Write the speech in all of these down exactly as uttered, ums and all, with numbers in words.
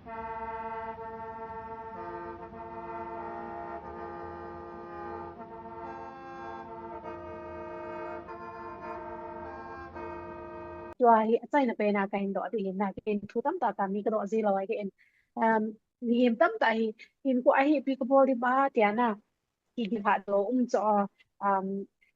Tua hi achaina pen a kahin doh ding ahin na, ken thu tamtah tah mi kadoh ji lou ahi, ken, um, mihem tamtah hi, hinkho a hi ipi kabol ding ham tia na, kigel lhah lou um chu, um,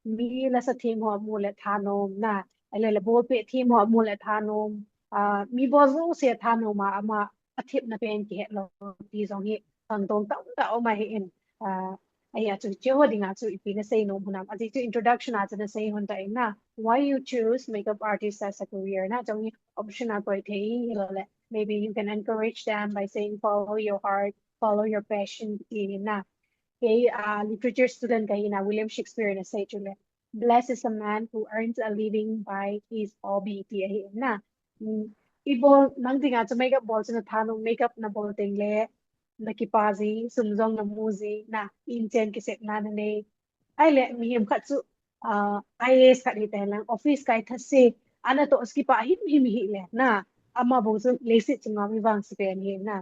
mi lasa them ho amu le thanom na, ahile le bolpeh them ho amu le thanom, ah, mi bol jouse thanom a, ama athepna pen kihet lou ti jong hi khangdong tamtah um ahin, ah, Ahi a chu, hiche ho dinga chu ipi nasei nom u ham. Ajeh chu introduction a chu nasei hon tan na. Why you choose makeup artist as a career na. Chong hi option a koi thei hilou le. Maybe you can encourage them by saying, "Follow your heart, follow your passion," ti na. Kei, ah, literature student kahi na, William Shakespeare in asei chu le. "Blessed is a man who earns a living by his hobby," ti ahi na. Mm, ibol, nang dinga chu makeup bol chu nathanom, makeup nabol teng le, nakipa ji, sum jong namu ji, na, inchen kisepna nanei. Ahile, mihem khat chu, ah, I A S khat hita hen lang, office kai thase, anatoh chu kipa himhim hile, na, ama bou chu leiset chunga mi vangse pen ahi na.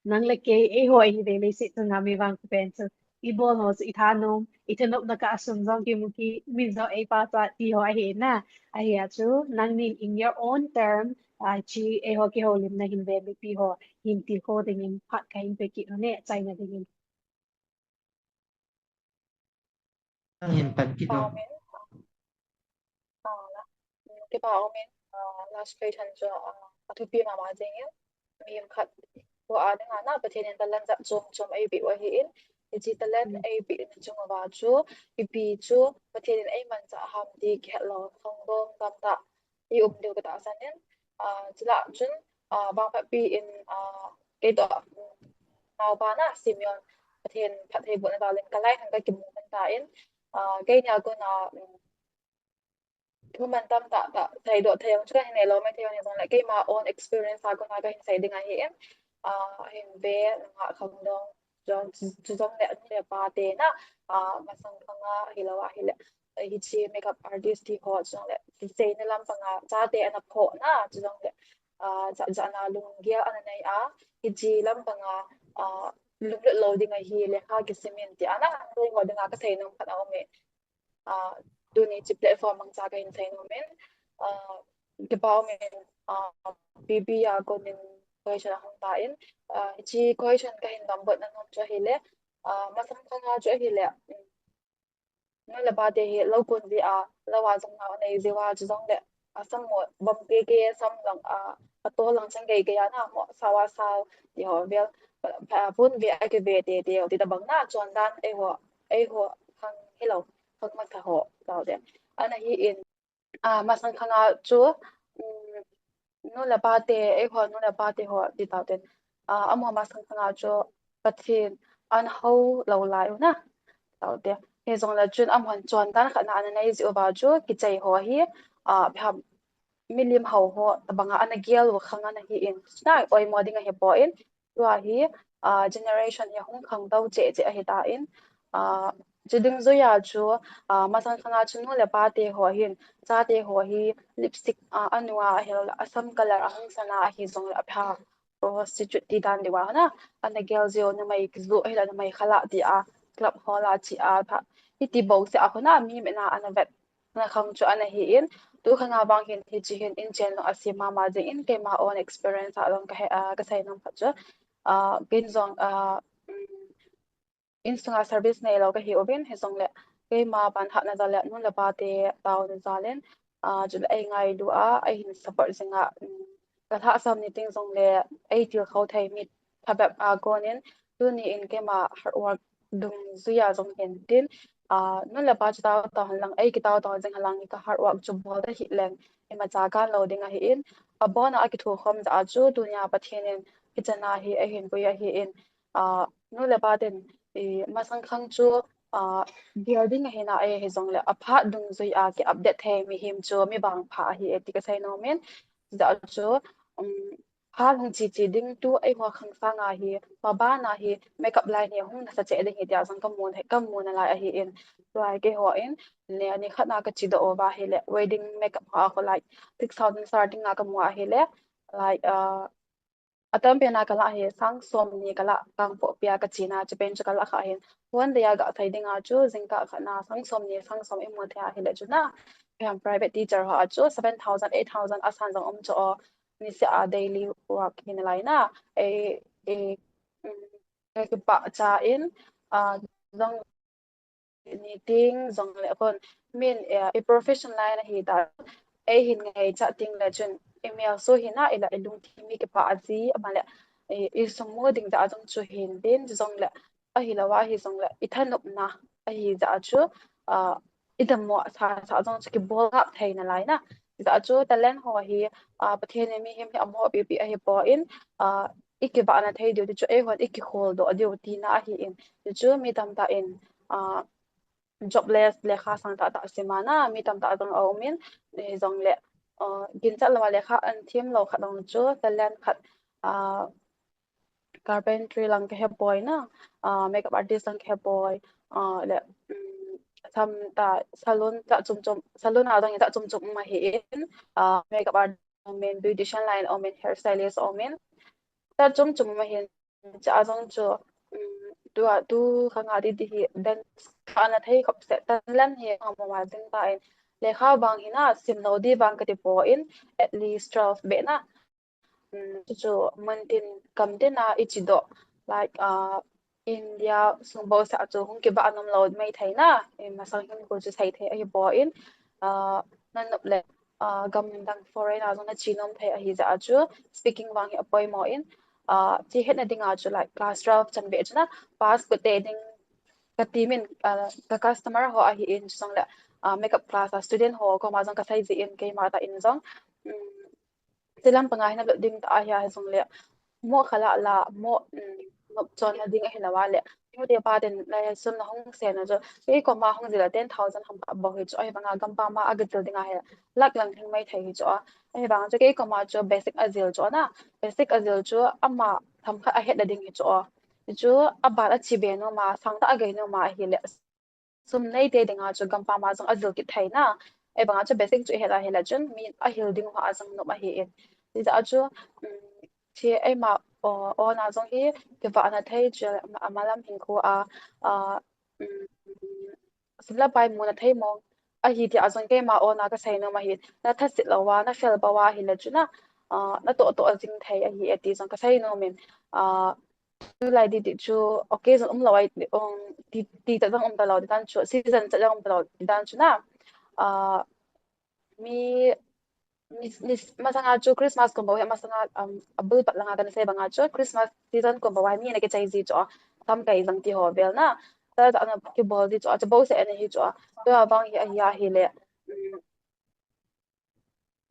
Nang le kei, eiho ihi ve leiset chunga mi vangse pen chu. Ibol ho chu ithanom, ithanopna kah a sum jong kimu kit, min jong eipachat ti ho ahi na. Ahi a chu, nangnin in your own term, ah, hiche eiho kihoulimna hin ve mipi ho hin tilkhou dingin phat kahin pe kit u ne, achaina dingin. Nang hin pan kit o. Kipa umin, ah, kipa umin, ah, last question chu, ah, athupi mama jengin, mihem khat ho a dinga na Pathen in talent jat chom chom eipeh u ahin, hiche talent eipeh na chung uva chu, ipi chu Pathen in eimanchah ham ti kihet lou khangdong tamtah i um diu katahsan in, ah, chule chun, ah, vangphatpi in, ah, kei toh, um, naopa na Simeon, Pathen phattheibohna jal in kalai hon kakimu hon tan, ah, keini a kona, um, thuman tamtah tah seidoh thei jong chu kahin neilou maithei jong hijongle keima own experience a kona kahin sei ding ahin, ah, ahin ve nungah khangdong jong chu, chu jongle nu le pa te na, ah, masang khanga hilou ahile, eh, hiche makeup artist ti ho chu jongle, kiseina lampanga chate ana phoh na, chu jongle, ah, jat jat na lunggel ana nei a, hiche lampanga, ah, lunglut lou ding ahile, kha kisimin ti ana, koi ho dinga kasei nom khat aume. Ah, tuni hiche platform mangcha kahin sei nom in, ah, kipa umin, ah, P B a konin question ahung tan, ah, hiche question kahin dambutna nom chu ahile, ah, masang khanga chu ahile, um, nu le pa te hi lou kon jeh a, lou a jong nao anei jiu a, chu jongle, a sam mo bang keke, sam lang, a, a tol lang chang keke a na mo, sao a sao, ti ho vel, a, pon ve a kive tete, ti tabang na, chondan, eiho, eiho, khang hilou, khang masa ho, tao te. Ana hi in, a, masang khanga chu, um, nu le pa te, eiho nu le pa te ho, ti tao ten. A, amaho masang khanga chu Pathen ana hou lou lai u na. Tao te. Hijongle chun amahon chondan khat na ana nei jiu va chu kichai ho hi, a, pham milim hou ho, tabanga ana gel u khang ana hi in. Na, oimo ding ahi poi. Tua hi, ah, generation hi hung khangtou cheh cheh ahi tan, ah, chu dungjuia chu, ah, masang khanga chu nu le pa te ho hin, chate ho hi lipstick, ah, anu a ahilou le, a sam color ahung sana ahi jongle apha prostitute ti dan diu a na, ana gel jiu numei kijoh ahilou numei khala ti a club hall a chi a pha. Hiti bou seh a kona mi mit na ana vet na khang chu ana hi in, tu khanga vang hin hiche hin inchen lou asem mama jing in keima own experience a jong kahe, ah, kasei nom khat chu, ah, ken jong, ah, um, insunga service neilou kahi uvin, hijongle keima pan hatna jal le nu le pa te taona jal in, ah, chule eingailu a, eihin support jing a, um, kalhahsam ni ting jongle eitilkhou thei mi phabep a konin, tuni in keima hard work dungjuia jong hin tin, ah, nu le pa chu tao tao hen lang, ei kitao tao jing hen lang, ka hard work chu bol ta hih leng, imacha kan lou ding ahi in, abona akithokhom jeh a chu, tunia Pathen in hichan a hi eihin pui ahi in, ah, nu le pa ten, i, masang khang chu, ah, gel ding ahi na, ei hijongle, aphat dungjuia ki update thei mihem chu mi vangpha ahi e ti kasei nom in, jeh a chu, um, Phat hung chi chi ding tu eiho khang sanga hi, maban a hi, makeup line hi hung nasa cheh ding ahi tia jong kamu nai, kamu nalai ahi in. Tua hi keiho in, le ni khat na kachi doh uva ahile, wedding makeup ho a kho like, six thousand starting a kamu ahile, like, uh, atam pena kalah hi sang som ni kalah Kangpokpi a kachena, chapang chu kalah kha hin. One day a gasei dinga chu jingkah khat na sang som ni sang som imu thei ahile chu na. Hiam private teacher ho a chu seven thousand, eight thousand asan jong um chu o, niseh a daily work hi nalai na. E, e, um, kipah cha in, a, jong ni ting jong le kon min, eh, i profession line ahi ta, ei hin ngaichat ting le chun i mel so hi na, i la i lungthim hi kipah a ji, ama le i, i sum mu ding jeh a jong chu hin din jong le, ahilou a hi jong le i thanopna ahi jeh a chu, ah, i dammo sa sa jong chu kibol ngap thei nalai na. Jeh a chu talent ho hi, ah, Pathen in mihem hi amoh pipi ahi poi, ah, i kivahna thei diu ti chu eihon i kikhol doh diu tina ahi in. Ti chu mi tamtah in, ah, jobless lekha sang tah tah sim a na, mi tamtah jong aum in, hijongle, ah, ginchat lou a lekha an thiem lou khat jong chu talent khat, ah, carpentry lang kahe poi na, ah, makeup artist lang kahe poi, ah, le, um, sam tah salon tah chom chom, salon a jong tah chom chom um ahi in, ah, makeup artist um in, beautician line um in, hairstylist um in, tah chom chom um ahi in, cha jong chu, um, tua tu khang a ti ti hi dance kha ana thei khop set talent hi amo ma jing ta in, lekha vang hi na sim lou di vang kati poi, at least twelve beh na. Um, chu chu mun tin kam tin a i chi doh, like, uh, India sung bou sa chu hung kivah nom lou mai thei na, i masang hin ko chu sei thei ahi poi, uh, na nop le, uh, gam dang foreign a jong na chi nom thei ahi jeh a chu speaking vang hi apoimo in, uh, ti hetna dinga chu like class twelve chan beh chu na pass kut tei ding kati min, uh, ka customer ho ahi in chu jong le, uh, makeup class a student ho koma jong kasei ji in keima tah in jong, um, Chilam panga hi na lut ding tah ahi a hi jong le, mo khala la, mo, um, nop chon na ding ahi lou a le. Mo te pa ten lai sun na hung sen na chu. Kei koma hung jil a ten thousand ham kha bou hi chu. Ahi banga gam pam a aga jil ding ahi. Lak lang thing mai thei hi chu. Ahi banga chu kei koma chu basic a jil chu na. Basic a jil chu ama tham khat a het na ding hi chu. Chu a ban a chi be nom a, sang tah a gei nom a ahi le. Sum nei te dinga chu gam pam a jong a jil kit thei na. Ahi banga chu basic chu i het a hi le chun mi a hil ding ho a jong nop ahi in. Ti jeh a chu, um, thi eima, o, ona jong hi kivahna thei chu ama, ama lam hinkho a, a, um, sum le pai muna thei mong ahi ti a jong keima ona kasei nom ahi. Na thasit lou a, na fel bou a hi le chu na, a, na toh toh a jing thei ahi e ti jong kasei nom in, a, Tulai ti ti chu occasion um lou ai, um, ti, ti cha jong um ta lou ti dan chu, season cha jong um ta lou ti dan chu na. Ah, mi, mi, mi, masanga chu Christmas kum bou hi, masanga, um, abul pat langa kana sei banga chu Christmas season kum bou hi mi na kichai ji chu, tam kai jang ti ho vel na. Ta ta na kibol ji chu, chu bou se ana hi chu. Tua vang hi ahi a hi le. Um,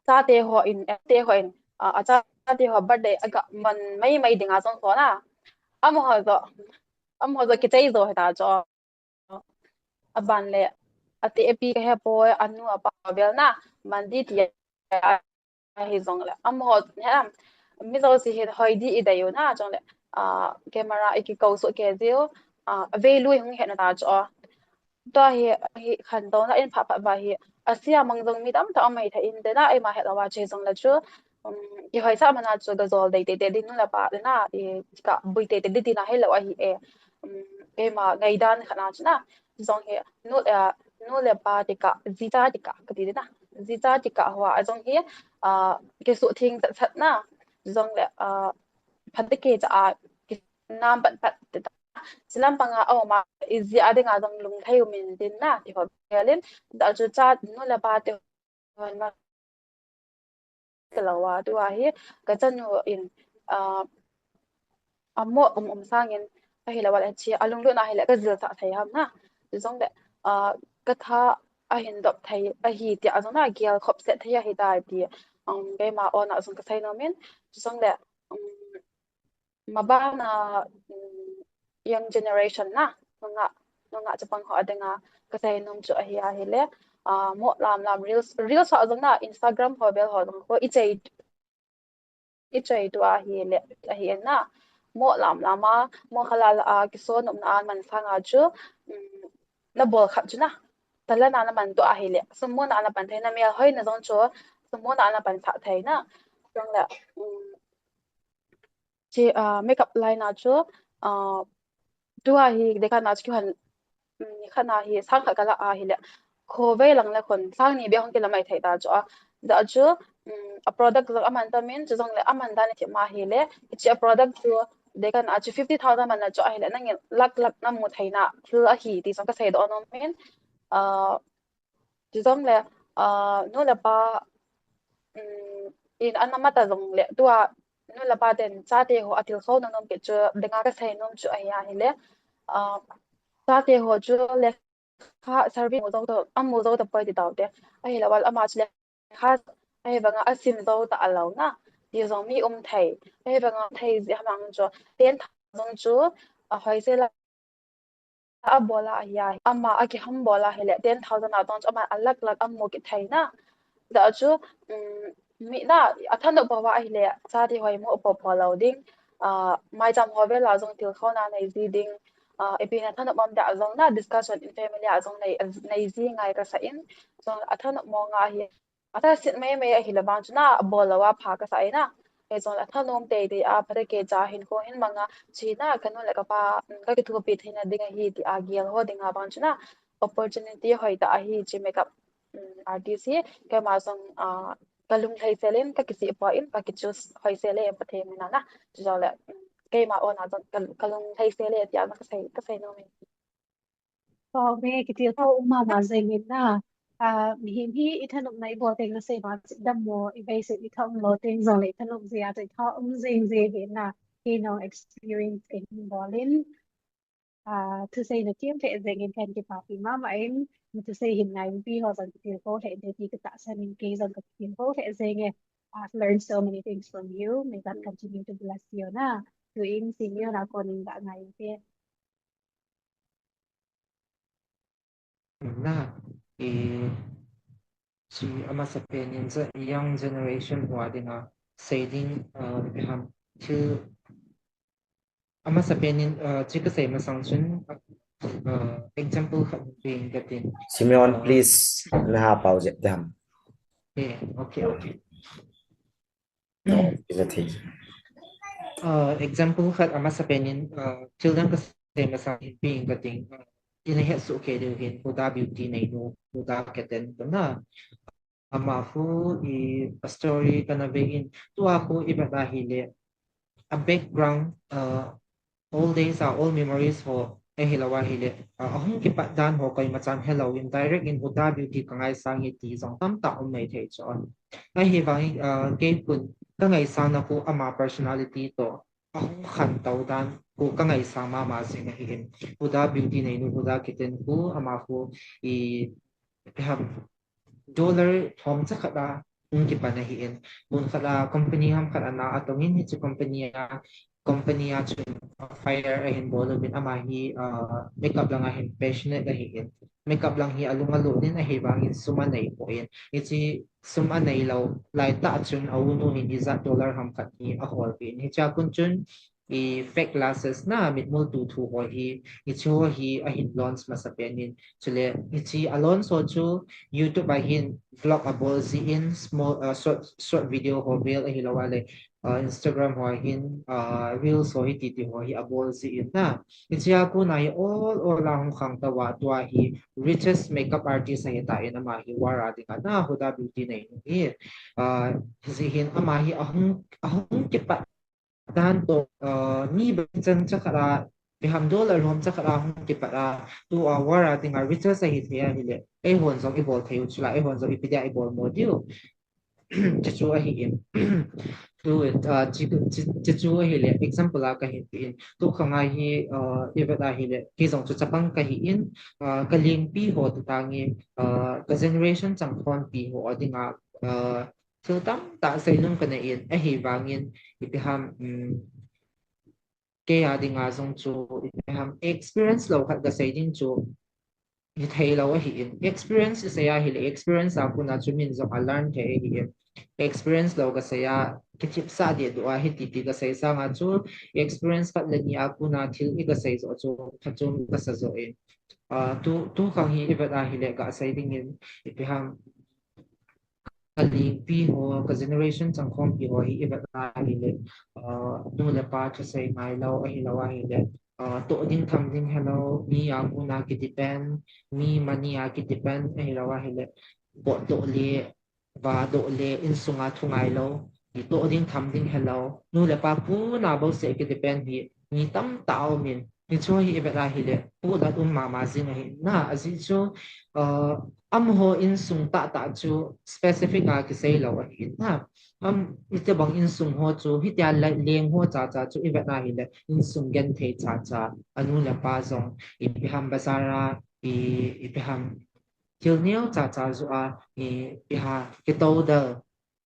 chate ho in, te ho in, a, a chate ho birthday aga man mai mai dinga jong kona. Amaho jo, amaho jo kichai jo hita jo. Aban le, ate api kahe poi, anu apa bel na, man di ti ahi jong le. Amaho, he, mi jo si he hoi di i dei u na, jong le, a, camera i kikou soh kei jiu, a, value hung he na ta jo. Tua hi, hi khantouna in phat phat va hi, asia mang jong mi tamtah um mai thei in te na, eima het lou a che jong le chu, um, i hoisah mana chu ga jol dei tei tei ding nu le pa te na, i ka bui tei tei ding tina hi lou ahi e. Um, eima ngaidan khat na chu na, jong hi nu le, nu le pa ti ka, ji cha ti ka, kati na, ji cha ti ka ho a jong hi, a, kisuh theng chat chat na, jong le, a, phat te ke cha a, nam pat pat te ta. Chilam panga a um a, i ji a dinga jong lungthei um in tin na, ti ho vel in, ta chu cha nu le pa te hon ma ka lou a, tua hi, ka chanu in, ah, amo um um sangin, ahilou a le chi, a lunglut na hi le ka jil sa thei ham na, jong le, ah, ka tha a hin dop thei, ahi ti a jong na, gel khop set thei ahi ta ti, um, keima ona jong ka sei nom in, jong le, um, Mabana, um, young generation na, nungah, nungah chapang ho a dinga, ka sei nom chu ahi, ahi le, ah, mo lam lam reels, reels ho jong na, Instagram ho vel ho jong ko i chei, i chei tu ahi le, ahi na, mo lam lam a, mo khala la a, kiso nom na a man sanga chu, um, na bol khat chu na, talent a na man tu ahi le, sum mo na na pan thei na, mel hoi na jong chu, sum mo na na pan sa thei na, jong le, um, Che, ah, makeup line a chu, ah, tua hi, dekhan a chu kihan, mm, khat na hi, sang khat kala a hi le, khovei lang le khun, sang ni bia hong kila mai thei ta chu a. Da chu, mm, a product jong aman ta min, chu jong le aman dan i thim a hi le, che a product chu, dekhan a chu fifty thousand man na chu a hi le, nangin lak lak na mu thei na, thil a hi, ti jong ka sei doh nom in, ah, Chu jong le, ah, nu le pa, um, in ana mata jong le, tua nu le pa ten chate ho a tilkhou na nom kit chu, dinga ka sei nom chu ahi a hi le, ah, chate ho chu le kha service mu jong to, a mu jong to poi ti tau te. Ahi le, wal ama chu le kha, ahi vanga a sim jong ta a lo na, ti jong mi um thei. Ahi vanga thei ji hamang chu, ten thousand chu, a hoi se la, a bol a ahi a, ama a kiham bol a hi le, ten thousand a tong chu ama a lak lak a mu kit thei na. Da chu, um, mi na, a thanop bol a hi le, chate ho i mu po po lo ding, ah, maicham ho vel a jong tilkhou na nei ji ding, ah, ipi na thanop um da jong na, discussion in family a jong nei, nei ji ngai ka sa in, jong a thanop mong a hi, a thasit mai mai ahi le vang chu na, a bol lo a pha ka sa e na. Kei jong le a thanom tei tei a, pha te kei cha hin ko hin manga, chi na, ka nu le ka pa, mm, ka kithupi thei na ding ahi ti a gel ho ding a vang chu na, opportunity hoi ta ahi chi makeup, mm, artist hi, keima jong, ah, ka lung lhai sel in, ka kisih po in, ka ki choose hoi sel e Pathen min a na. Chu jong le, mm, keima own a jong ka, ka lung lhai sel e ti a na ka sei, ka sei nom e. Ka ve, kitilkhou um mama jeng in na. Ah, mihem hi i thanopna i bol teng na sei ma, dammo, i vei sei i tha um lo teng jong le i thanop jeh a chu i tha um jeng jeng hi na. Kei nong experience ka hin bol in. Ah, thusei na kim lheh jeng in kan kipapi mama in. Mi thusei hin ngaipi ho jong kitilkhou lheh de ti ka tahsan in kei jong ka kitilkhou lheh jeng e. I've learned so many things from you. May God continue to bless you na. Tu in senior na kon in ga ngai te. Na, eh, chu amasa pen in chu young generation ho a dinga sei ding, ah, ipi ham, chu amasa pen in, ah, chu ka sei masang chun, ah, example khat pe ing ka tin. Simeon, ah, please, na ha pau jep te ham. Eh, okay, okay. No, is a thing. Ah, example khat amasa pen in, ah, children ka sei masang in pe ing ka tin, ah, i na het soh kei diu hin, Huda Beauty neinu, Huda Keten, ko na. Ama khu i a story ka na ve in, tua khu i vet a hi le, a background, ah, old days a, old memories ho, ahi lo a hi le, ah, a hung kipat dan ho koima chan he lo in, direct in Huda Beauty ka ngaisang hi ti jong tamtah um mai thei chu. Ahi vang in, ah, kei khun ka ngaisang na khu ama personality to, a hung khantou dan khu ka ngaisang mama jing ahi in. Huda Beauty neinu, Huda Keten khu, ama khu i, ipi ham, dollar lhom cha khat a hung kipan ahi in. Mun khat a company ham khat a na a tong in, hiche company a, company a chun fire a hin bol uvin, ama hi, ah, makeup lang a hin passionate ahi in. Makeup lang hi a lung a lut in ahi vang in sum a nei poi in. Hiche sum a nei lo lai tah chun a u nu hin ijat dollar ham khat hi a hol peh in. Hiche a kon chun i fake lashes na, mitmul tu thu ho hi, hiche ho hi a hin launch masa pen in. Chule, hiche a launch ho chu YouTube a hin vlog a bol ji in, small, ah, short, short video ho vel ahi lo a le, ah, Instagram ho a hin, ah, reels ho hi ti ti ho hi a bol ji in na. Hiche a kon a hi ol ol a hung khangtou a, tua hi richest makeup artist ahi ta in, ama hi world a ding a na, Huda Beauty neinu hi. Ah, hijeh hin ama hi a hung, a hung kipat dan to, ah, mi bang chan cha khat a, ipi ham, dollar lhom cha khat a hung kipat a, tua world a ding a richest ahi thei a hi le, eihon jong i bol thei u chu la, eihon jong ipi dia i bol mo diu. Chu chu ahi in. Tu, ah, chu, chu, chu chu ahi le, example a ka hin pe in. Tu khang a hi, ah, i vet a hi le, kei jong chu chapang ka hi in, ah, ka lengpi ho tu tang in, ah, ka generation chang thon pi ho a ding a, ah, thil tamtah sei nom ka nei in, ahi vang in, ipi ham, um, kei a ding a jong chu, ipi ham, experience lo khat ka sei ding chu, hi thei lo ahi in. Experience i sei a hi le, experience a kon a chu min jong a learn thei ahi in. Experience lo ka sei a, kithipsah deh duh a hi ti ti ka sei sang a chu, experience khat le ni a kon a thil i ka sei joh chu, pha chom ka sa joh in. Ah, tu, tu khang hi i vet a hi le ka sei ding in, ipi ham, ka lengpi ho, ka generation changkhompi ho hi i vet a ahile, uh, nu le pa thusei ngai lou, ahilou ahile, uh, toh ding tham ding helou, mi a kona ki depend, mi money a ki depend, ahilou ahile, potdoh le, vahdoh le, insunga thu ngai lou, i toh ding tham ding helou, nu le pa kona bouseh ki depend hi, mi tamtah a um in, hichu hi i vet a ahile, pulat um mama jing ahi na, ajeh chu, uh, amaho insung tahtah chu specific a kisei lou ahi na. Am, itobang insung ho chu, hitia le-, leng ho chacha chu i vet a ahile, insung genthei chacha, anu le apa jong, ipi ham bazar a, i, ipi ham thil neo chacha joh a, ipi ham kitoudal,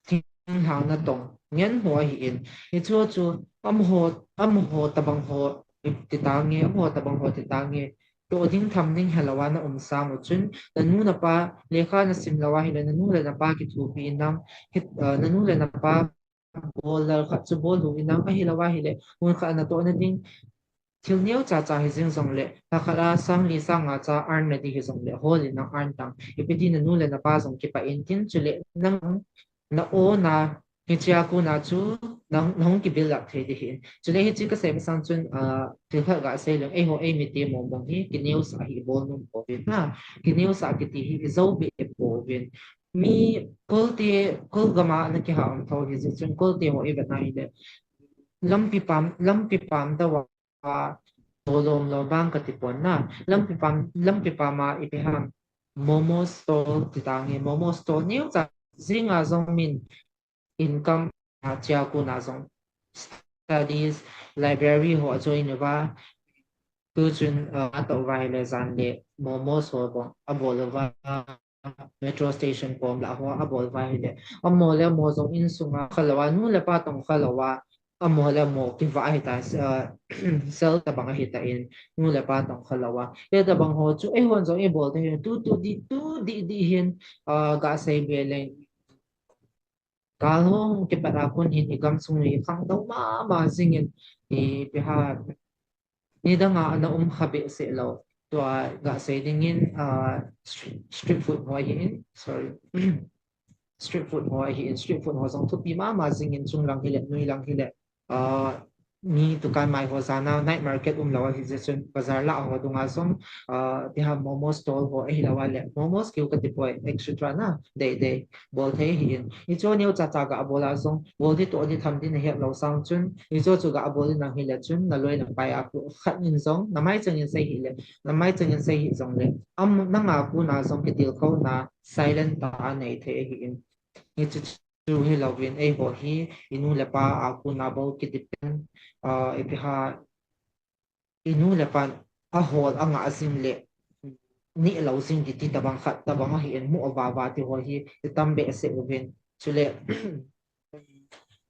thinglhang natong ngen ho ahin. Hichu chu amaho, amaho tobang ho ti tange, amaho tobang ho ti tange. Toh ding tham ding helou a na um sang u chun, na nu na pa, lekha na sim lou ahile, na nu le na pa kithopi in lang, hit, uh, na nu le na pa bol lal khat chu bol lhu in lang, ahilou ahile, hun khat a natoh na ding, thil neo chacha hi jing jongle, lha khat a sang li sang nga cha earn na ding hi jongle, hol in lang earn tan. Ipi ti na nu le na pa jong kipah in tin, chule nang na own a, hichea kona chu nang, nahung ki build up thei ding ahin. Chule hiche kasei masang chun, ah, thil khat gasei leng, eiho eimite mong mong hi, kineosah hi ibol nom pouvin na, kineosah kiti hi ijou beh pouvin. Mi kolte, kol gam a na kihah um tho hi jeh chun kolte ho i vet na ahile, lampi pam, lampi pam dou a, tolom lou vang kati pon na. Lampi pam, lampi pam a ipi ham, momo stall ti tange, momo stall neocha jing a jong min income a, chea kona jong studies, library ho ajoin uva, tu chun, uh, atoh uva ahile jan le momo stall bou abol uva, metro station kom lah ho abol uva ahile, amaho le amaho jong insunga khalou a, nu le pa tong khalou a, amaho le amaho kivah ahitan, uh, self tobang ahitan, nu le pa tong khalou a. Hitobang ho chu eihon jong ibol thei hin, tu, tu dih, tu dih dih hin, uh, gasei be leng, gal ho hung kipat a kon hin i gamsung hi khangtou mama jing in, ipi ham, nidang a ana um kha behseh lou. Tua gasei ding in, ah, street, street food ho ahin, sorry. Street food ho ahin, street food ho jong thupi mama jing in, chung lang hile, noi lang hile, ah, mi dukan mai ho jan a, night market um lou ahi jeh chun, bazar lah ho dung a jong, ah, ipi ham, momo stall ho ahilou ahile, momos kiu kati poi, et cetera na, dei dei bol thei ahin. Hichu neocha cha gabol a jong, bol ding toh ding tham ding nahet lou sang chun, hichu chu gabol in lang hile chun, naloi napai a khat in jong, namai chang in sei hile, namai chang in sei hih jongle, am, nanga kona jong kitilkhouna, silent tah a nei thei ahin. Hichu chu hilouvin, eiho hi, i nu le pa a kona bou ki depend, ah, ipi ham, i nu le pan ahol angah jing le, neh lou jing kiti tobang khat, tobang ahin, mu ava va ti ho hi, ti tam behseh uvin. Chule,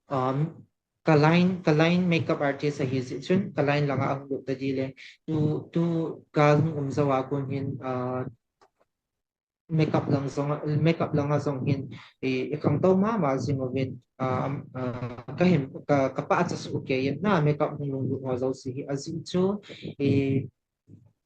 um, ka line, ka line makeup artist ahi jeh chun, ka line langa ahung lut ta ding le, tu, tu gal hung um jou a kon hin, uh, makeup lang jong, makeup langa jong hin, i, i khangtou mama jing uvin, ah, ah, ka hin, ka, ka pachat soh kei in na, makeup hung lunglut ho jouse hi, ajeh chu, i,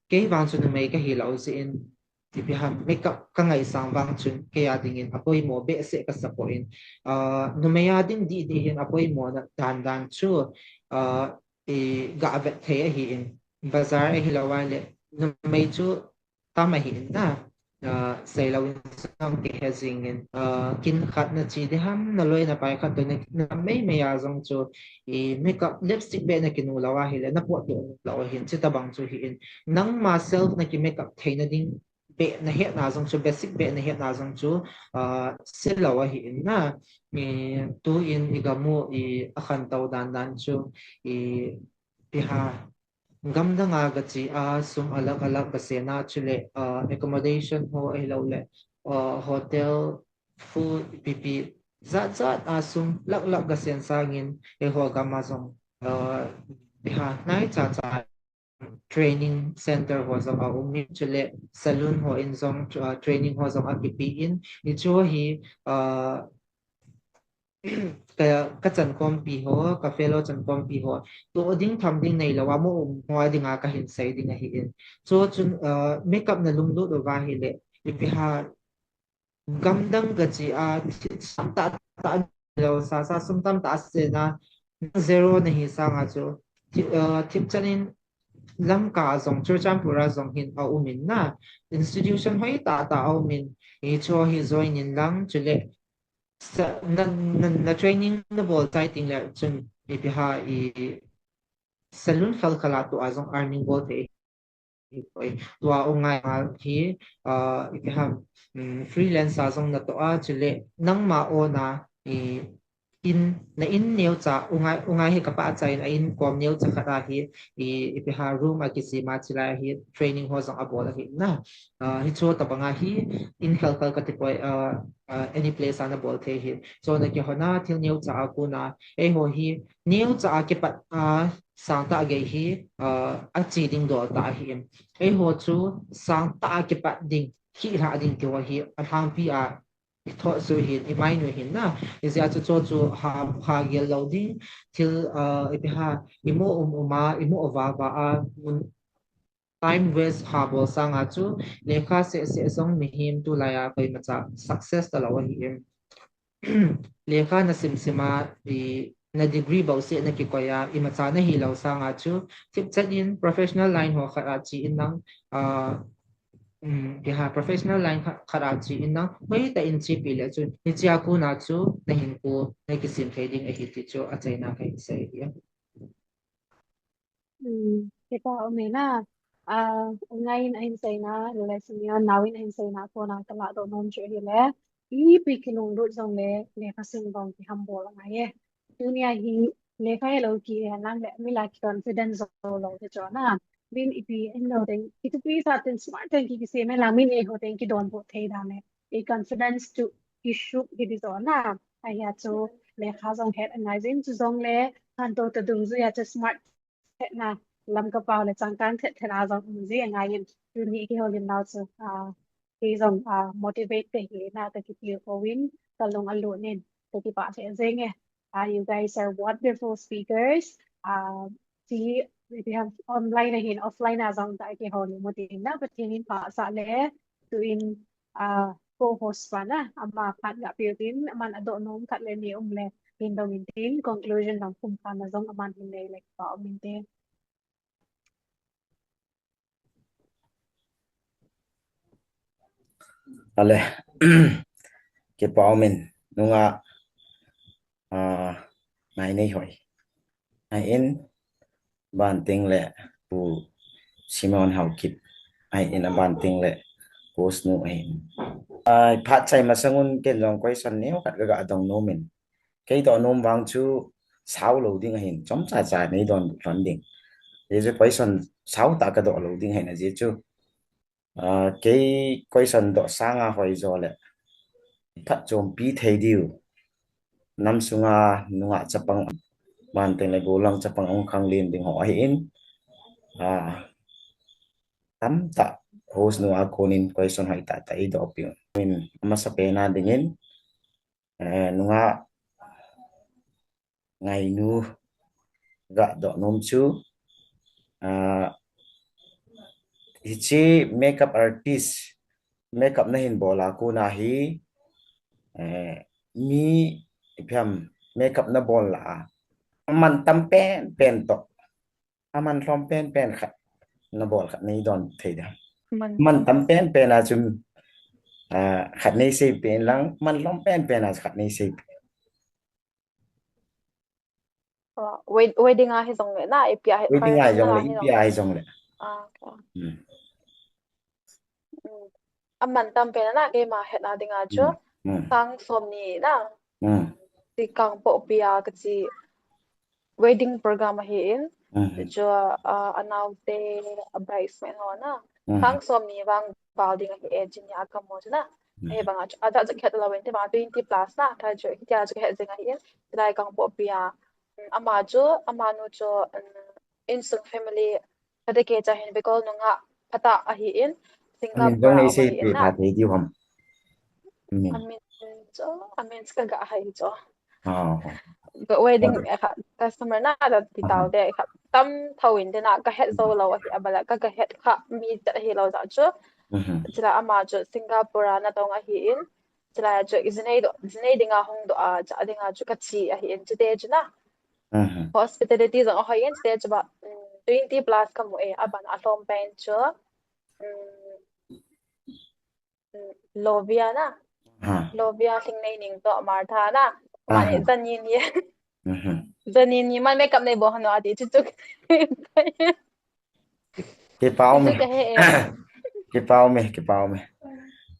kei vang chu numei kahi lou jeh in, ipi ham, makeup ka ngaisang vang chun, kei a ding in apoimo behseh kasa poi. Ah, numei a ding dih dih hin apoimo na dan dan chu, ah, i, gavet thei ahin, bazar ahilou ahile, numei chu tam ahin na, ah, seilou in jong kihe jing in, ah, kin khat nache ding ham, naloi napai khat toh na, na mei mei a jong chu, i, makeup, lipstick beh nakinu lou ahile, napotdoh lou ahin, chutobang chu ahin. Nangma self naki makeup theina ding beh nahetna jong chu, basic beh nahetna jong chu, ah, se lou ahin na, i, tu in i gam u, i, akhangtou dan dan chu, i, ipi ham, gamdang a gache a, sum alag alag gasen a, chule, ah, accommodation ho ahilou le, ah, hotel, food, ipi ipi, jat jat a sum lak lak gasen sangin, eiho gam a jong, ah, ipi ham, naicha cha training center ho jong aum in, chule salon ho in jong, ah, training ho jong akipe in, hichu hi, ah, ka, ka chankhompi ho, ka fellow chankhompi ho, toh ding tham ding neilou a, mo um ho a dinga kahin sei ding ahin. Chu chun, ah, makeup nalunglut uva ahile, ipi ham, gamdang kachi a, thipchan tah tah lo, sa, sa sum tamtah a sena, zero nahi sanga chu, thi-, uh, thipchan in Lamka a jong, Churachandpur a jong hin a um in na, institution hoi tah tah a um in, hichu hi join in lang, chule, sa, na, na, na training nabol chai teng le chun, ipi ham, i, salon khelkhel a tua jong earning bol thei. Tua u ngai ngal hi, uh, ipi ham, um, freelancer jong natoh a, chule nangma own a, i, in, na in neocha, u ngai, u ngai hi kapah chai in, a in kom neocha khat a hi, i, ipi ham room a kisem a chilai hi training ho jong abol ahi na. Uh, hichu tabang a hi, in khelkhel kati poi, uh, uh, any place a nabol thei hi. So na kihona thil neocha a kona, eiho hi, neocha a kipat, uh, sangtah gei hi, uh, achi ding dol tah ahi. Eiho chu sangtah a kipat ding, kihla ding keiho hi, alhangpi a, i thought chu hin, i mind u hin na. Hijeh a chu chu chu ha, ha gel lou ding, thil, uh, ipi ham, imu um um a, imu uva uva a, mun, time waste ha bol sanga chu, lekha seh seh jong mihem tulai a koimacha success talou ahi em. Lekha na sim sim a, i, na degree bou seh na kikoi a, imacha nahi lou sanga chu, thipchan in professional line ho khat a chi in lang, ah, um, ipi ham, professional line khat, khat a chi in lang, hoi tah in chepi le chu, hichea kona chu, na hinkho, na kisem thei ding ahi ti chu, achaina kahin sei ahi. Hmm, kipa um e na. Ah, u ngai in ahin seina, le senior nao in ahin seina, kona kaladoh nom chu ahile, ipi kilunglut jongle, lekha sim bang kihambol angai e. Tunia hi, lekha helou kihen lang le, mi lah kiconfidence jou lou te chu na. Min ipi in lou teng, kitupi sa teng, smart teng ki, kisem e lang, min eiho teng kidonbut thei dan le. I confidence chu, kisuk hi di chu na. Ahia chu, lekha jong het angai jin chu jongle, khantou tah dungjui a chu smart thetna, Lamka pao le changkang thet thet a jong um ji angai in, tuni kihoulim nau chu, ah, kei jong, ah, motivate kahi na, kakipil kou in, kalung alut in, kakipah lheh jeng e. Ah, you guys are wonderful speakers. Ah, ti, we have online ahin, offline a jong tah kihoulim u tin na, Pathen in phasah le, tuin, ah, co-host pa na, ama phat gah peh u tin, aman adoh nom khat le ni um le, hin dong in tin, conclusion dang pumkhatna jong aman hin nei le kipa um in tin. Ale, kipa um in, nungah, ah, Naineihoi. Ahin, Banting le Pu Simon Haokip. Ahin, Banting le Pu Snu ahin. Ai, phat chai masang un ken jong question neo khat kaga dong nom in. Kei doh nom vang chu sao lou ding ahin. Chomcha cha nei donbut lhon ding. Hichu question sao tah kadoh lou ding ahin ajeh chu. Ah, kei question doh sanga hoijo le phatchompi thei diu. Nam sunga nungah chapang, Banting le Gollhang chapang hung khanglen ding ho ahin. Ah, tamtah host nu a konin question hoi tah tah eidoh piu. Min amasapen a dingin, eh, nungah Ngainu, ga doh nom chu, ah, hiche makeup artist, makeup nahin bol a kona hi, eh, mi, ipi ham, makeup nabol lah a, aman tam penpen toh, aman lhom penpen khat nabol khat nei don thei dem? Man tam penpen a chu, ah, khat nei seipeh in lang, man lhom penpen a khat nei seipeh. Oh, wed-, wedding a hijongle na, ipi a hi, wedding a hijongle, ipi a hijongle. Ah, okay. Hmm. Hmm. Aman tam pen a na, keima hetna dinga chu. Hmm. Hmm. Sang somni na. Hmm. Ti Kangpokpi a kachi wedding program ahin. Hmm. Chu, ah, anaote, a bridesmaid ho na. Hmm. Sang somni vang val ding ahi e, chini a kamo chu na. Hmm. Ahi banga chu, aja chu het lou in, ti banga twenty plus na, tha chu, hitia chu het jing ahin. Tilai Kangpokpi a. Hmm, ama chu, amanu chu, hmm, insung family, kati kei cha hin Bekol nungah phatah ahin, Singapore a um ahin na. Amin jong nei seipeh thei diu ham? Amin. Amin chu, amin chu kaga hai chu. Ah. Ka wedding, eh, kha, customer na da ti tau te, kha, tam thou in te na, kahet jou lou ahi, abala, ka, kahet kha, mi chat hilou jeh chu. Mhm. Chule ama chu Singapore a natong ahin, Chulai chu jinei doh, jinei dinga hung doh a, cha dinga chu kache ahin, chute chu na. Mhm. Hospitality jong ahoi in, chute chu ba, mm, twenty plus kamu e, aban alhom pen chu, mm, mm, Lovia na. Ha. Lovia Lhingneining toh Martha na. Mani, aha, jani ni. Mhm. Jani ni man makeup nei bol hon ati chu chu. Kipa um e. Chu chu kahe e. Kipa um e, kipa um e.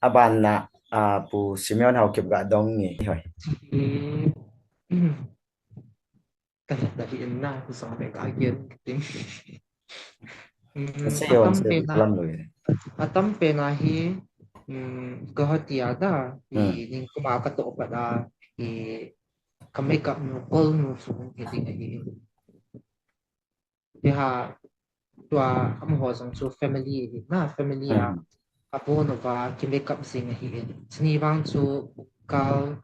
Aban na, ah, Pu Simeon Haokip ga dong nge. Hoi. Hmm. Ka het na hi in na, ku song le ka gen ting. Hmm, asei on atam se pen na, lam lo e. Atam pen na hi, hmm, ka hoti a da, i, hmm, ning kuma ka toh pat a, i, ka makeup nu, kol nu chu hi ding ahi. Ti ha, tua amaho jong chu family hi na, family a, hmm, abon uva ki makeup jing ahi. Chuni vang chu kal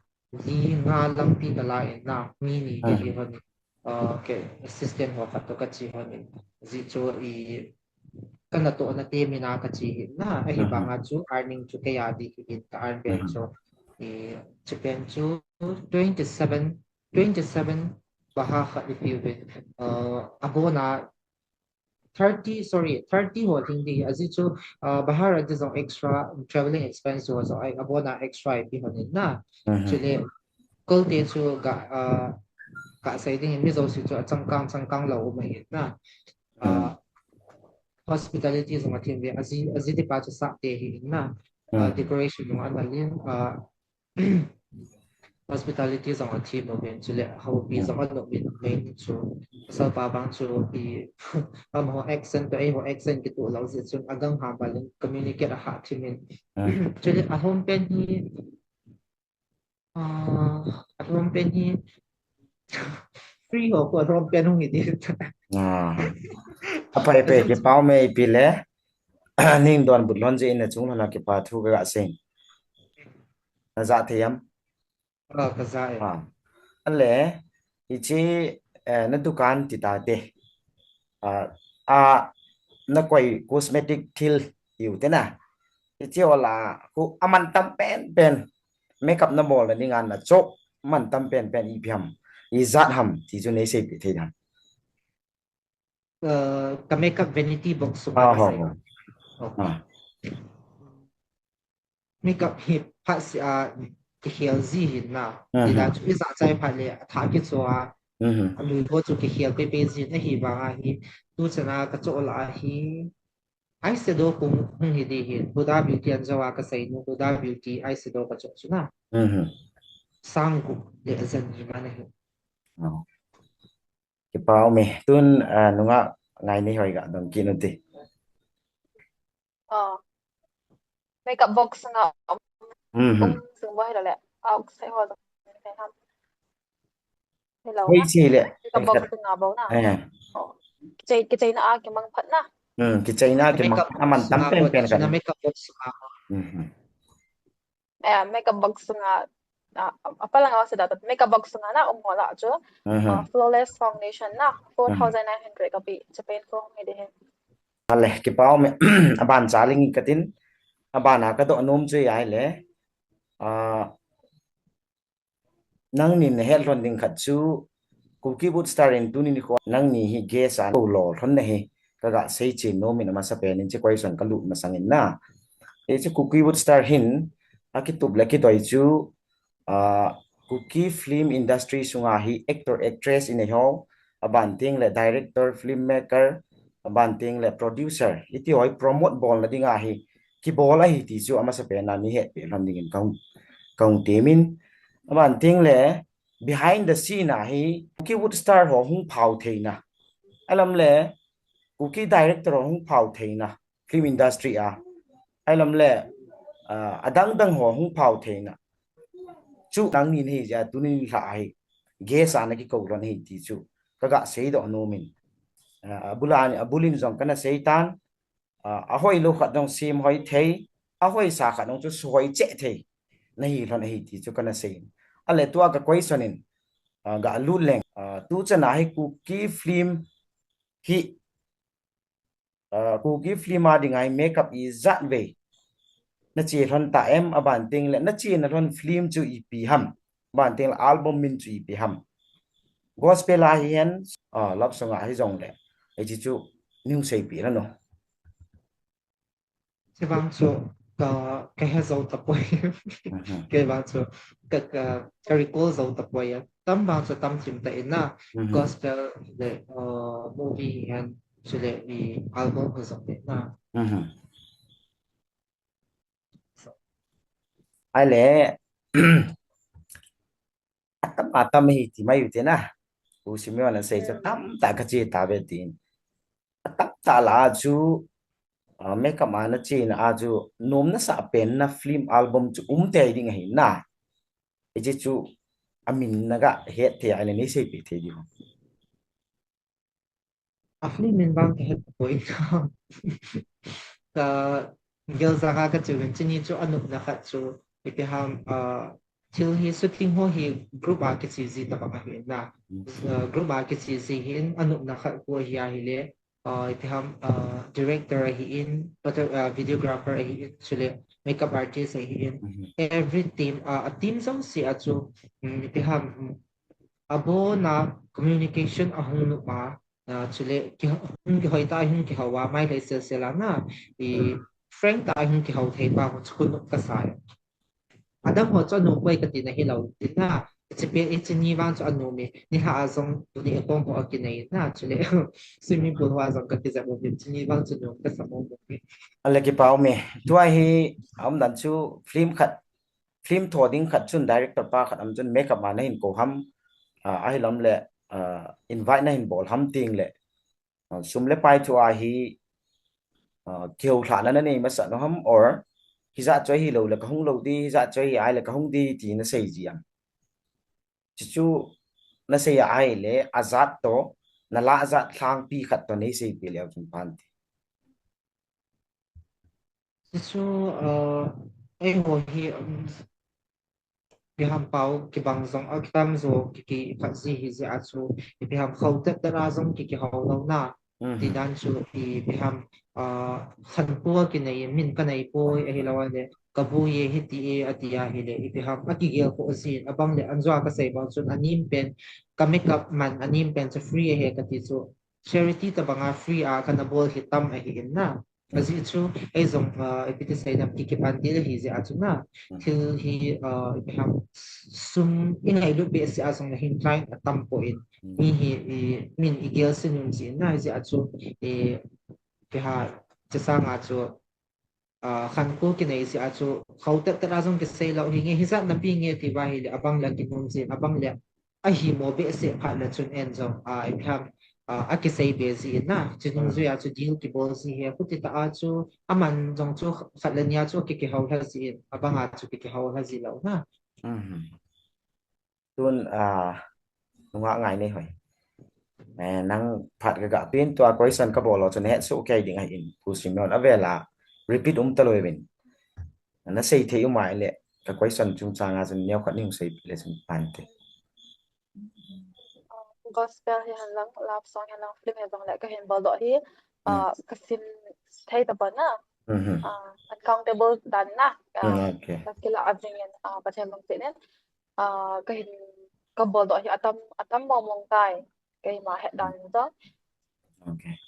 li nga lampi ka la in na, mi ni ka, hmm, hi hon in. Ah, ke assistant ho khat toh ka che hon in. Ji chu i ka natoh na te mi na ka che hi na, ahi, hmm, banga chu earning chu kei a di hi in ka earn pen, hmm, chu i che pen chu twenty seven twenty seven baha khat ipi uvin, uh, abon a thirty, sorry, thirty ho ding di, aji chu, uh, baha ra di jong extra traveling expense ho jong ai, abon a extra ipi hon in na. Mhm. Chule, kol te chu ga, uh, ka sei ding in mi jouse chu achangkang, changkang lou um ahi na. Uh, mhm. Hospitality jong athem ve, aji, aji te pa chu sah te hi in na. Uh, mhm. Decoration jong ana lin, uh, hospitality jong athem uvin, chule houpi, hmm, jong anop in, main chu pasal pa vang chu i, amaho accent toh eiho accent kitoh lou jeh chun agang ha bal in communicate aha them in. Hmm. Chule alhom pen hi, ah, alhom pen hi free ho ko alhom pen hung hi di. Ah. Aphai pe, kipa um e ipi le. Ning donbut lhon jeh in nachung lhon a kipa thu ka ga sei. Na ja thei am? Ah, ka ja e. Ah. Ale, hiche, eh, na dukan ti ta te. Ah, a, na koi cosmetic thil hiu te na. Hiche ho la, khu aman tam pen pen. Makeup na bol na dinga na choh man tam pen pen ipi ham. Ijat ham, ti chu nei seipeh thei dem? Uh, ka makeup vanity box sunga, ah, ka ho, sei ho. Okay. Ah. Makeup hi phat seh a, kikhel ji hin na. Mhm. Ti la chu ijat chai phat le, atha kicho a. Mhm. Alui ho chu kikhel pei pei ji hin, ahi vang a hi, tu chan a ka choh la a hi, eyeshadow kung hung hi di hin, Huda Beauty an jo a ka sei nu, Huda Beauty eyeshadow ka choh chu na. Mhm. Sang gup le jan ni man ahi. Oh. Kipa um e. Tun, ah, nungah Ngainei hoi ga dong kit u te. Ah. Makeup box nga, um, mhm, um, sung bo hi lo le. Ah, sei ho. Hello. Hoi na? Chi le. Makeup box nga bo na. Eh. Oh. Kichai, kichaina a kimang phat na. Hmm, kichaina a kimang phat. Makeup box aman tam pen pen kan. Makeup box nga. Mhm. Eh, makeup box nga, ah, apa lang ako sa dapat. Makeup box nga na, um, wala chu. Mhm. Ah, Flawless Foundation na, four thousand nine hundred kapi. Japan ko, hindi he. Ale, kipa um e, aban cha ling katin, aban a ka doh nom chu ahile, ah, nangnin na het lhon ding khat chu, Kuki Wood Star in tuni nikho nangni hi guest a kou lo lhon na hi, ka ga sei chen nom in amasa pen in hiche question ka lut masang in na. Hiche Kuki Wood Star hin, akitup le kidoi chu, ah, Kuki film industry sunga hi actor, actress inei ho, aban teng le director, filmmaker, aban teng le producer, iti ho hi promote bolna dinga hi kibol ahi ti chu amasa pen a nei hetpeh lhon dingin ka hung, ka hung temin. Aban teng le behind the scene a hi Kuki Wood Star ho hung phao theina, alam le Kuki director ho hung phao theina, film industry a, alam le, ah, adang dang ho hung phao theina chu nangnin hi ja, tuni lha hi guest a na kikou lhon hi ti chu ka ga seidoh nom in. Ah, abul a, abul in jong kana sei tan, ah, ahoi lou khat jong sem hoi thei, ahoisa khat jong chu suhoi cheh thei nahi lhon ahi ti chu kana sei in. Ale tua ka question in, ah, ga lut leng, ah, tu chan a hi Kuki film hi, ah, Kuki film a dinga hi makeup ijat vei nache lhon ta em, aban teng le nachena lhon film chu ipi ham, aban teng le album min chu ipi ham. Gospel a hihen, ah, love song a hijongle, hiche chu neiseipeh in o. Hiche vang chu ka, kahe jou tapoi. Mhm. Kei vang chu ka, ka, ka recall jou tapoi. Atam vang chu atam thim tah in na. Mhm. Gospel le, uh, movie hihen, chule i album ho jong le na. Mhm. Ahile, atam atam hi ti mai u te na. Pu Simeon in asei chu, mm, tamtah kache tauve tin. Atamtah lah a chu, ah, makeup a nachena a chu, nom nasah pen na film album chu um tei ding ahi na. Hiche chu amin naga het thei ahile neiseipeh thei diu ham? A film min vang kahet tapoi. Ka gel jang a kache uvin, chuni chu anopna khat chu, ipi ham, ah, thil hi shooting ho hi group a kiche ji tabang ahi na. Mm. Ah, group a kiche ji hin anopna khat khu ahi ahile, ah, ipi ham, ah, director ahin, photo-, ah, videographer ahin, chule makeup artist ahin, mhm, every team, ah, a team jouse a chu, um, ipi ham, um, abon a communication ahung nop a, ah, chule ki-, hung kihoi tah a hung kihou a, mailhei sel sel a na, i, mm, frank tah a hung kihou thei pa ho chu kinop kasa e. Adang ho chu anom poi kati na hilou, tin na, hiche pet hiche ni vang chu anom e, nilhah a jong tuni akong ho akinei na, chule swimming pool ho a jong kakijep uvin, hiche ni vang chu nom kasa mong mong e. Ale kipa um e, tua hi, aumdan chu film khat, film tho ding khat chun director pa khat aum chun makeup a nahin kou ham, ah, ahilou le, ah, invite nahin bol ham teng le, ah, sum le pai thu a hi, ah, kihoulhahna nanei masa nom ham or hijat chu ahilou le kahung lou di, hijat chu ahi ahile kahung di ti nasei ji am? Chuchu nasei a ahile ajat toh, nalah jat lhangpi khat toh neiseipeh leu chun pha inte. Chuchu, uh, eiho hi, um, ipi ham pao kibang jong, atam jo ki, kiphat ji hijeh a chu, ipi ham khautet tet a jong ki, kihou lou na. Mhm. Ti dan chu, ipi ham, ah, khankho kinei, min kanei poi, ahilou le, kaboi e, hiti e, ati ahile, ipi ham, akigel kho jin, abang le, anjo a kasei bang chun, anem pen, ka makeup man, anem pen chu free ahi kati chu, charity tabang a free a kana bol hi tam ahi in na. Ajeh chu, eijong, ah, ipi ti seidam ki, kipan ding ahi jeh a chu na. Mm. Thil hi, ah, ipi ham, sum ingailut behseh a jong le hin client atam poi. Mm. Mi hi, i, min igel se nom jin na, hijeh a chu, i, ipi ham, chusang a chu, ah, khankho kinei jeh a chu, khautet tet a jong kisei lou hi nge, hijat napi nge ti uva ahile, abang le kinom jin, abang le, ahimo behseh phat le chun en jong, ah, ipi ham, ah, akisei be ji in na, chunung jui a chu deal kibol ji hi, khuti tah a chu, aman jong chu khat le ni a chu ki, kihou lha ji in, abang a chu ki, kihou lha ji lou na. Mhm. Tun, ah, nungah ngai nei hoi. Eh, nang phat kaga pin tua question kabol lou chun nahet soh kei ding ahin, Pu Simeon, avel a repeat um talou vin. Nasei thei um ahile, ka question chungchang a chun neokhat nei hung seipeh le chun pha inte. Gospel hihen lang, love song hihen lang, film hijongle kahin boldoh hi, hmm, ah, kasim thei tapon na. Mhm. Ah, uncountable dan na. Ah, hmm, okay. Kakila a jing in, ah, Pathen lungset in, ah, kahin, kaboldoh hi atam, atam mong mong tai. Keima het dan in jong. Okay.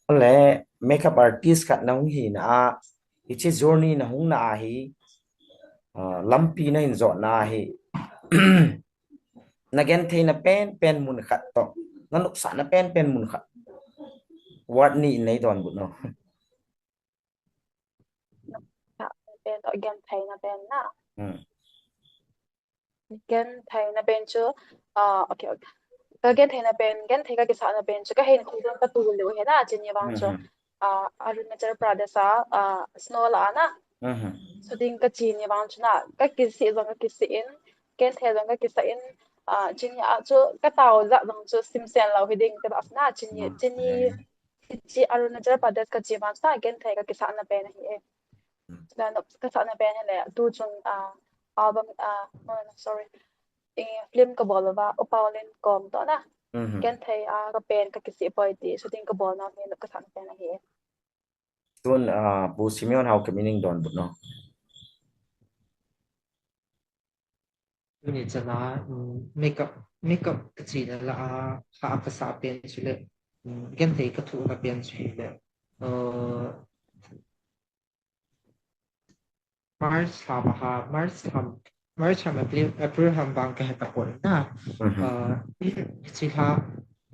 Ale, makeup artist khat nahung hina a, hiche journey nahung na a hi, ah, lampi nahin jotna a hi, nagenthei na pen pen mun khat toh, nanopsah na pen pen mun khat, word ni in nei donbut nom? Nopsah na pen toh genthei na pen na. Hmm. Genthei na pen chu, ah, okay, okay. Kagenthei na pen, genthei kakisah na pen chu, kahinkho jong katoh lheh u ahi na, chuni vang chu. Mhm. Ah, Arunachal Pradesh a, ah, snow lah a na. Mhm. Shooting kache ni vang chu na, kakisih jong kakisih in, genthei jong kakisah in, ah, chuni a chu katao jat jong chu simsen lou hiding kati na, chuni, hmm, chuni, yeah, yeah, hiche Arunachal Pradesh kache vang chu na, genthei kakisah na pen ahi e. Hmm. Chule nop, kasah na pen hile, tu chun, ah, album, ah, no, no, no, sorry. Eh, film kabol uva, U Paolin kom toh na. Mhm. Genthei a kapen kakisih poi ti, shooting kabol na hi nop kasah na pen ahi. Tun, ah, Pu Simeon Haokip in nei donbut nom? Tuni chana, um, makeup, makeup kachena lah a, kha kasah pen chu le, um, genthei kathohna pen chu hile, uh, March lha a ha, March lha, March lha, April, April lha vang kahe tapoi na. Mhm. Uh, hiche lha,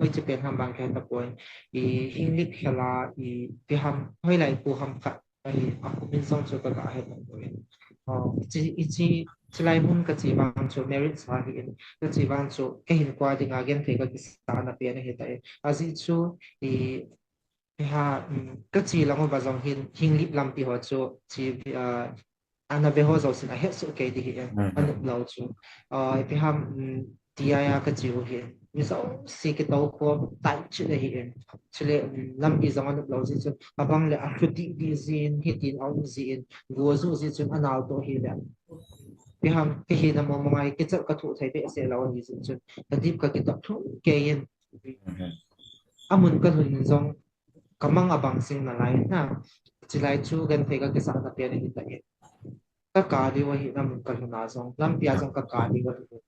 hoiche pen ham vang kahe tapoi. I Henglep khel a, ipi ham, hoilai pu ham khat ahi, akhum in jong chu kaga he tapoi. Uh, hiche, hiche, chulai mun kache vang chu marriage ahi in, kache vang chu kahinkho dinga genthei kakisahna pen ahitai. Ajeh chu, i, Hiha, um, kache lang uva jong hin, Henglep lampi ho chu, che, uh, ana ve ho jousen ahet soh kei ding ahi, Mhm. anop lou chu. Uh, ipi ham, um, D I a kache u hin, mi jouse kitou khom, tight cheh ahi in. Chule, um, lampi jong anop lou jeh chun, abang le alhu didi jin, hitin aum jin, go ju jeh chun anal toh hile. Ipi ham, kahina mong mong a, kicha kathoh thei behseh lou ahi jeh chun, kadip kakitah lhung kei in. Mhm. Amun kalhun jong, kamang abang jing nalai na. Chulai chu genthei kakisahna pen ahitai. Kaka diu ahi na mun kalhun a jong, lampi a jong kaka diu ahi.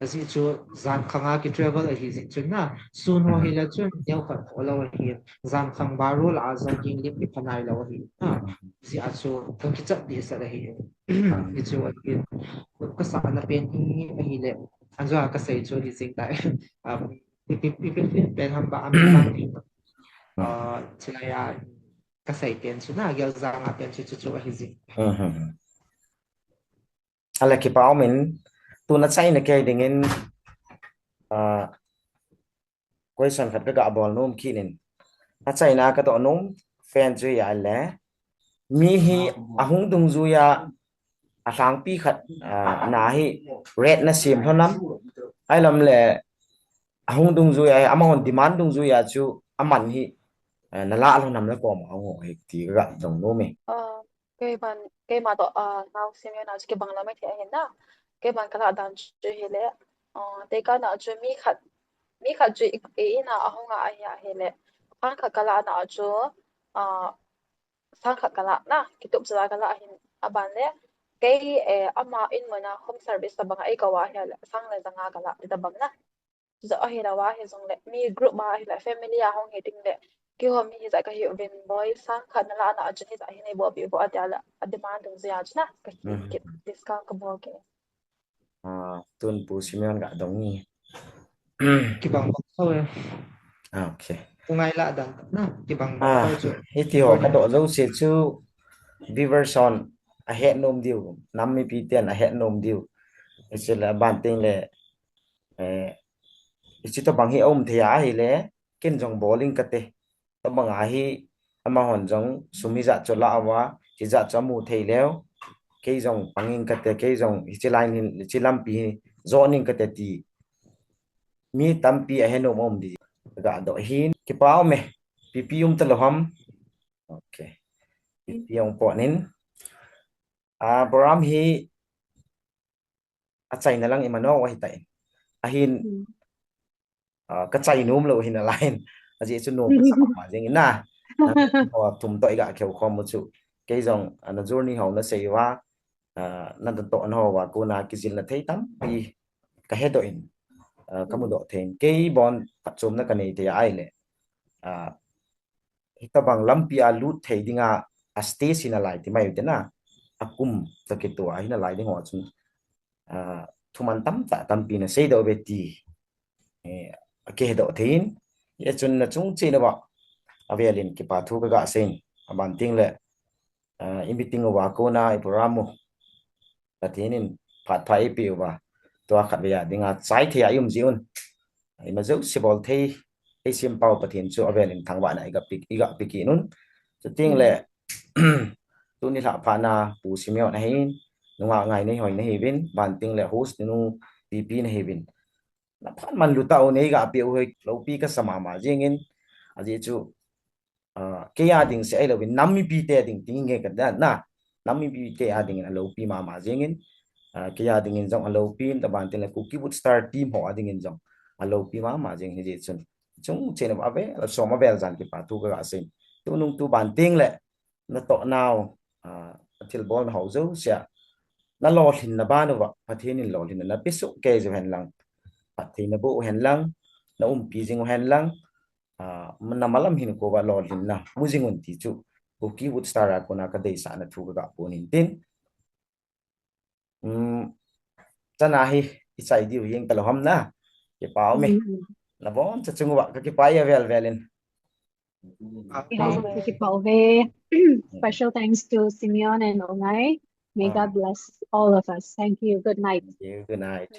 Ajeh chu jan khang a kitravel ahi jeh chun na, sun ho hile chun neo khat kho lou ahi. Jan khang baro lah a jong Henglep kipha nailou ahi na. Ajeh chu kakichat dehset ahi. Hichu ahi. Kasahna pen hi ahile. Anjo a kasei chu hi jing tai. Um, ipi, ipi, ipi pen ham ba, um, um, Hmm. uh, chulai a kasei pen chu na, Geljang a pen chu, chu, chu ahi jing. Hmm, hmm, hmm. Ahile kipa um in, tuna achaina kei dingin, uh, question khat kaga bol nom kit in. Achaina kadoh nom pen chu ahile, mi hi ahung dungjuia alhangpi khat, ah, na hi rate nasem lhon nam? Ahilou le ahung dungjuia, amahon demand dungjuia chu aman hi, eh, nalah lhon nam nakoma ahung ho hi ti kaga dong nom e. Ah, keiman, keima toh, ah, Nao Simeon a chu kibang lam ithei ahi na. Keiman kalah dan chu hile, ah, tekah na chu mi khat, mi khat chu i, i in a ahung a ahi ahile, sang khat kalah na chu, ah, sang khat kalah na, kitup chu la kalah ahin, aban le, kei, eh, ama in mun a home service tabang a eikou a ahile, sang le janga kalah ti tabang na. Chu ahilou a hijongle, mi group a ahile, family a hung hi ding le, kihou mi hijat kahiuvin, boi sang khat nalah na a chun hijat hi neibolpeh uvin atia le, a demand dungjuia chu na, kahi Mhm. kit, discount kabol kit. Ah, tun Pu Simeon ga dong ni. Kibang bang tho e. Ah, okay. Pu Ngailah dan na, kibang bang Ah, tho chu. hiti ho kadoh jouse chu viewers hon ahet nom diu, nam mipi ten ahet nom diu. Hiche le aban teng le, eh, hiche tobang hi aum thei ahile, ken jong bol ing kate. Tobang a hi, amahon jong sum hijat chu alah uva, hijat chu amu thei leu. Kei jong pang ing kate, kei jong hiche line hin, hiche lampi hi jot ing kate ti. Mi tampi ahe nom um ding. Ga doh hin, kipa um e. Ipi ipi um talou ham. Okay. Ipi ipi um pon in. Ah, program hi achaina lang imanau ahitai. Ahin, Hmm. ah, kachai nom lou hi nalai in. Ajeh chu nom kasa mama jing in na. Nangho thum toh iga kihou khom u chu. Kei jong, ah, na journey ho nasei uva, ah, natoh nau va kona kijilna thei tampi kahedoh in, ah, kamudoh thei in. Kei bon phatchomna kanei thei ahile. Ah, hitobang lampi a lut thei dinga, a stage hi nalai ti mai u te na, akum toh kitoh a hi nalai ding ho chun, ah, thuman tamtah tampi nasei doh uve ti, eh, akihedoh thei in, hichun nachung cheh uva, avel in kipa thu kaga sei in, aban teng le, ah, i meeting uva kona i program u Pathen in phat pha eipeh uva, tua khatvei a dinga chai thei a i um jeh un, ima jouse bol thei, eisempau Pathen chu avel in thangvahna iga pe, iga pe kit un. Chuteng le, Hmm. tuni lhah phat na Pu Simeon ahin, nungah Ngaineihoin nahiuvin, ban teng le host nu Pipi nahiuvin. Naphat manlu tau, neiga peh u hi loupi kasa mama jing in, ajeh chu, ah, kei a ding seh ahilouvin, nam mipi te ding ti nge kati na, nam mipi te a dingin aloupi mama jing in, ah, kei a dingin jong aloupi in, aban teng le Kuki Wood Star team ho a dingin jong aloupi mama jing hijeh chun. Chung cheh uva avel, asom avel jan kipa thu kaga sei in. Tunung tuban teng le, natoh nau, ah, thilbol na ho jouse a, na lolhinna ban uva, Pathen in lolhinna na pe soh kei jing u hen lang, phatthei na boh u hen lang, na umpi jing u hen lang, ah, na malam hin kouva lolhinna mu jing un ti chu Kuki Woodstar a kona ka deisahna thu ka ga pon in tin. Um, chana hi i chai diu jeng talou ham na. Kipah ume. Mm. Na boncha chung uva ka kipah e avel vel in. Kipah uve. Special thanks to Simeon and Ongai. May God bless all of us. Thank you. Good night. Thank you. Good night.